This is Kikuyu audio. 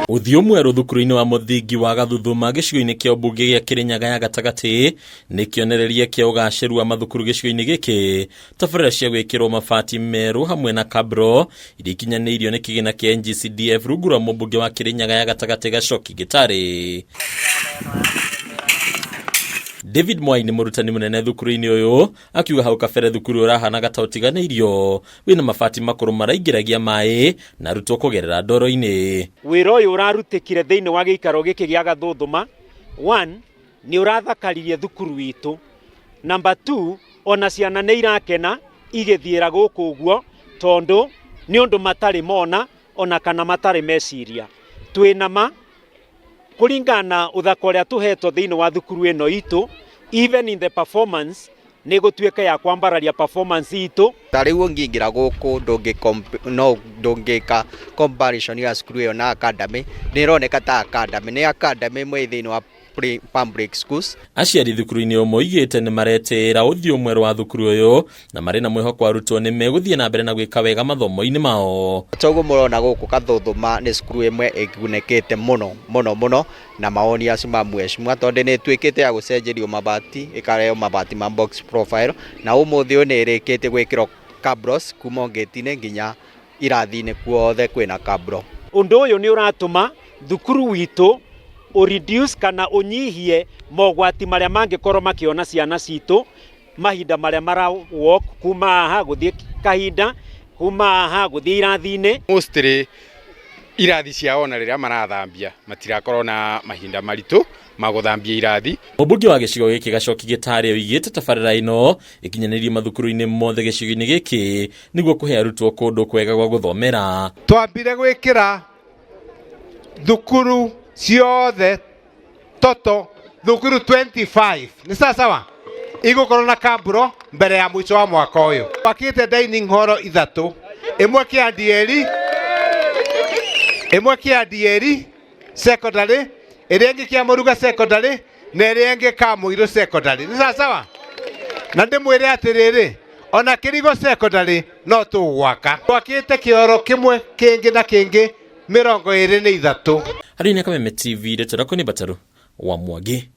Ũthiũ mwerũ thukuru-inĩ wa mũthingi wa Gathuthuma gĩcigo-inĩ kĩa ũmbunge gĩa Kĩrĩnyaga ya gatagatĩ nĩ kĩonereria kĩa ũgacĩru wa mathukuru gĩcigo-inĩ gĩkĩ. Tabarĩra cia gwĩkĩrwo mabati merũ hamwe na kabro iria ikinyanĩirio nĩ kĩgĩna kĩa NGCDF rungu rwa mũmbunge wa Kĩrĩnyaga ya gatagatĩ Gacoki Gĩtarĩ. David Mwai nĩ mũrutani mũnene thukuru-inĩ ũyũ akiuga hau kabere thukuru ũrahanaga ta ũtiganĩirio wĩna mabati makũrũ maraingĩragia maĩ na arutwo kũgerera ndoro-inĩ. Wĩra ũyũ ũrarutĩkire thĩinĩ wa gĩikaro gĩkĩ gĩa Gathuthuma, one, nĩ ũrathakaririe thukuru witũ. Number two, ona ciana nĩ irakena igĩthiĩra gũkũ ũguo tondũ nĩ ũndũ matarĩ mona ona kana matarĩ meciria. Twĩna ma kũringana na ũthaka ũrĩa tũhetwo thĩinĩ wa thukuru ĩno itũ, even in the performance, nĩ gũtuĩka ya kwambararia performance itũ. Ta rĩu ũngĩingĩra gũkũ no ndũngĩka comparison ya cukuru ĩyo na academy, nĩ ĩroneka ta academy, nĩ academy ĩmwe ĩ thĩinĩ wa public schools. Aciari thukuru-inĩ ũyũ moigĩte nĩ maretĩĩra ũthiũ mwerũ wa thukuru ũyũ na marĩ na mwĩhoko arutwo nĩ megũthiĩ na mbere na gwĩka wega mathomo-inĩ mao. Toguo mũrona gũkũ Gathuthuma nĩ cukuru ĩmwe ĩgunĩkĩte mũno mũno mũno na mawoni acio ma mheshimiwa tondũ nĩ ĩtuĩkĩte ya gũcenjerio mabati ĩkarehwo mabati ma box profile na ũmũthĩ ũyũ nĩ ĩrĩkĩtie gwĩkĩrwo cabros kuma ngĩti-inĩ nginya irathi-inĩ kuothe kwĩna cabro. Ũndũ ũyũ nĩ ũratũma thukuru witũ ũ reduce kana ũnyihie mogwati marĩa mangĩkorwo makĩona ciana citũ mahinda marĩa mara walk kuma haha gũthiĩ kahinda kuma haha gũthiĩ irathi-inĩ. Mostly irathi ciao ona rĩrĩa marathambia matirakorwo na mahinda maritũ ma gũthambia irathi. Mũmbunge wa gĩcigo gĩkĩ Gacoki Gĩtarĩ oigĩte tabarĩra ĩno ĩkinyanĩirio mathukuru-inĩ mothe gĩcigo-inĩ gĩkĩ nĩguo kũhe arutwo kũndũ kwega gwa gũthomera. Twambire gwĩkĩra thukuru ciothe toto thukuru 25 nĩ sawa sawa igũkorwo na kaburo mbere ya mũico wa mwaka ũyũ. Twakĩte dining hall ithatũ, ĩmwe Kĩandieri, ĩmwe Kĩandieri secondary, ĩrĩa ĩngĩ Kĩamũruga secondary na ĩrĩa ĩngĩ Kamũirũ secondary. Nĩ sawa sawa? Na ndĩmwĩre atĩrĩrĩ, ona Kĩrigo secondary no tũgwaka. Twakĩte kĩoro kĩmwe kĩngĩ na kĩngĩ 23. Harĩ nĩ Kameme TV, rĩtwa rĩakwa nĩ Mbataru wa Mwangi.